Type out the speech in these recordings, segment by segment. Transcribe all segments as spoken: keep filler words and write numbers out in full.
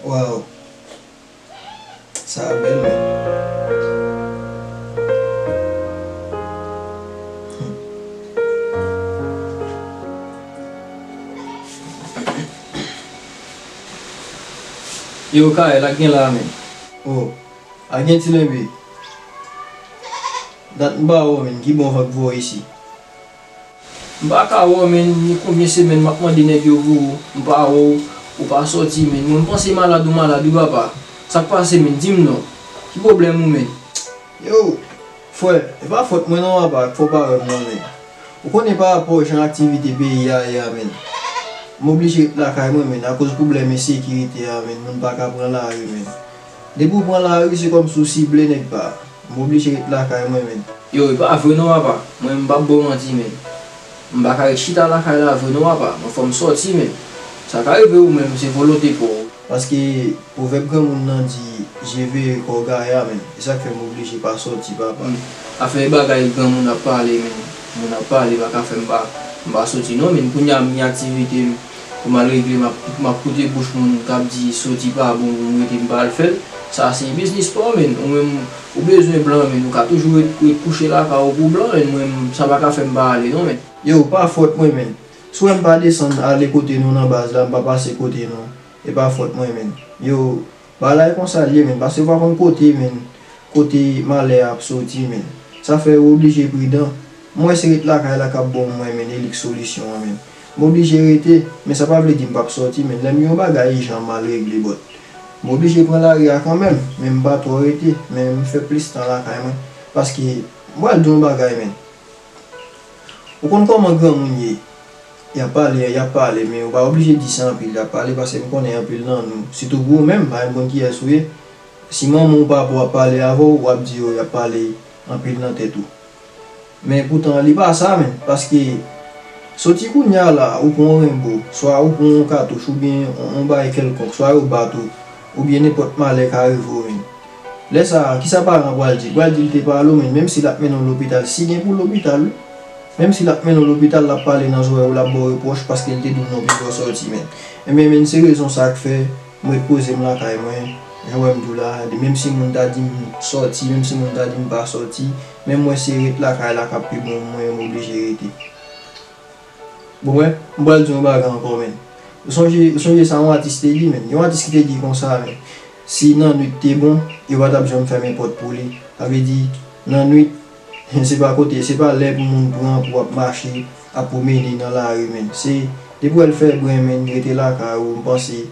Waw. Sa bèl, men. Yo, Kayè, la gen la, men. Oh, a gen ti lenbe. Dat m pa wè w, men. Ki bò w ap voye isi? M pa ka wè w, men, ni konbyen semèn m ap mande nèg yo pou ou, m pa wè w, ou pa sòti, men. Mwen, m panse malad ou malad, wi, papa. Sa k pase, men? Di m non. Ki pwoblèm ou, men? Yo, frè, e pa fòt mwen non, papa, fò w pa wè m non, men. Ou konnen pa rapò jan aktivite peyi a ye a, men. M oblije ret lakay mwen, men, akoz pwoblèm ensekirite a, men, moun pa ka pran lari, men. Depi w pran lari, se kòmsi w sible nèg pa. M oblije ret lakay mwen, men. Yo, e pa vre non, papa. Mwen, m p ap ba w manti, men. M pa ka ret chita lakay la vre non, papa. Mwen, fò m sòti, men. Sa ka rive ou menm, se volonte pa w. Paske pwovèb granmoun nan di, je veye kò gaya, men. E sa k fè m oblije pa sòti, papa. Afè bagay granmoun ap pale, men. Moun ap pale, pa ka fè m pa, m pa sòti non, men. Kounye a, m gen aktivite m pou m al regle, m ap, m ap koute bouch moun k ap di sòti pa bon pou m rete, m pa al fè l. Sa se biznis pa w, men. Ou menm, ou bezwen blan, men. Ou ka toujou ret, ret kouche lakay ou pou blan, men. Mwen, sa pa ka fè m pa ale non, men. Yo, pa fòt mwen, men. Si w wè m pa desann ale kote nou nan baz la, m pa pase kote nou, e pa fòt mwen, men. Yo, bagay la e konsa l ye, men, paske w pa konn kote, men, kote malè a ap soti, men. Sa fè ou oblije pridan. M wè se ret lakay la k ap bon mwen, men, e li k solisyon an, men. M oblije rete, men sa pa vle di m p ap sòti, men. Lè m gen yon bagay ijan m al regle, but m oblije pran lari a kanmenm, men m pa twò rete, men m fè plis tan lakay mwen, paske m pral di w yon bagay, men. Ou konn kòman granmoun ye? Y ap pale, y ap pale, men ou pa oblije di sa anpil, y ap pale, paske m konnen anpil nan nou, sitou pou ou menm, pa menm konn kiyès ou ye. Si manman ou, papa w ap pale avè w, w ap di yo y ap pale anpil nan tèt ou. Men poutan, li pa sa, men, paske soti kounye a la, ou pran yon renbo, swa ou pran yon katouch, oubyen yon, yon bagay kèlkonk, swa yo bat ou, oubyen nenpòt malè ka rive w, men. Lè sa a, kisa paran an pral di? Pral di l te pale w, men menm si l ap mennen w lopital, si gen pou lopital, wi. Menm si l ap mennen w lopital, l ap pale nan zòrèy ou, l ap ba w repwòch paske l te di w non, pito w sòti, men. Enben, men, se rezon sa k fè m ret poze m lakay mwen, jan w wè m di w la, menm si moun ta di m sòti, menm si moun ta di m pa sòti, men mwen se ret lakay la k ap pi bon pou mwen, m oblije rete. Bon, men, m pral di yon bagay ankò, men. Ou sonje, ou sonje sa yon atis te di, men? Yon atis ki te di konsa, men, si nan nwit te bon, yo pa t ap janm fèmen pòt pou li. Sa vle di, nan nwit, se pa kote, se pa lè pou moun pran pou w ap mache, ap pwomene nan lari, men. Se, depi w wè l fè bren, men, rete lakay ou, m panse,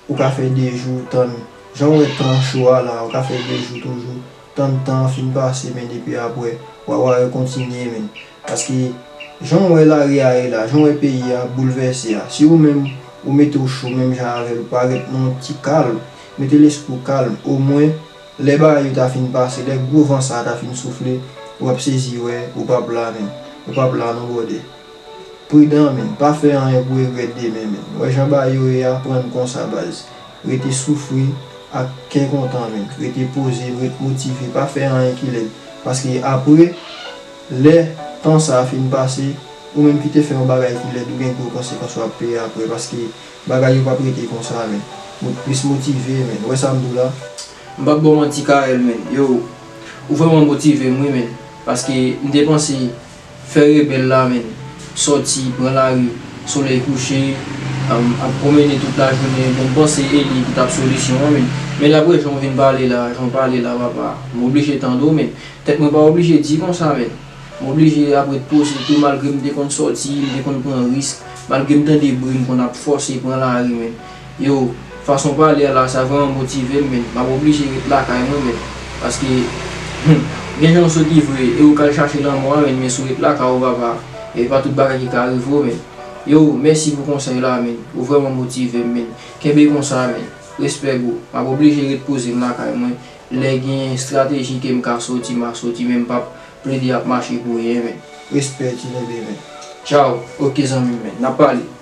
ou ka fè de jou tann. Jan w wè tan cho a la, ou ka fè de jou toujou tann tan an fin pase, men depi apre, w a, w a rekontinye, men. Paske, jan w wè lari a ye la, jan w wè peyi a boulvèse a, si ou menm, ou mete w cho menm jan avè l, ou pa ret nan yon ti kalm, mete lespri w kalm, omwen, lè bagay yo ta fin pase, lè gwo van sa a ta fin soufle, w ap sezi wè, ou p ap la, men. Ou p ap la non, brother. Pridan, men. Pa fè anyen pou regrèt demen, men. Wè jan bagay yo ye a, pran l konsa, baz. Rete soufri ak kè kontan, men. Rete poze, ret motive, pa fè anyen ki lèd. Paske apre, lè tan sa a fin pase, ou menm ki te fè yon bagay ki lèd, ou gen gwo konsekans w ap peye apre, paske bagay yo p ap rete konsa, men. Mo-, plis motive, men. Wè sa m di w la? M p ap ba w manti, Carel, men. Yo, ou vrèman motive m, wi, men. Paske m te panse fè rebèl la, men. Sòti, pran lari, solèy kouche, um, ap pwomene tout lajounen. Bon, m panse e li ki t ap solisyon an, men. Men dapre jan w vin pale la, jan w pale la, papa, m oblije tande w, men. Tèt mwen pa oblije di konsa, men. M oblije ap ret poze tou, malgre m te konn sòti, m te konn pran risk, malgre m tande bri, m konn ap fòse pran lari, men. Yo, fason w pale a la, sa vrèman motive m, men. M ap oblije ret lakay mwen, men. Paske, hmm, gen jan w soti vre, e ou k al chache lanmò a, men, men si w ret lakay ou, papa, e pa tout bagay ki ka rive w, men. Yo, mèsi pou konsèy la, men. Ou vrèman motive m, men. Kenbe konsa, men. Respè, bro. M ap oblije ret poze m lakay mwen. Lè gen estrateji ke m ka soti, m a soti, men m p ap plede ap mache pou ryen, men. Respè, ti nèg, men. Tchaw. Oke, zanmi m, men. N ap pale.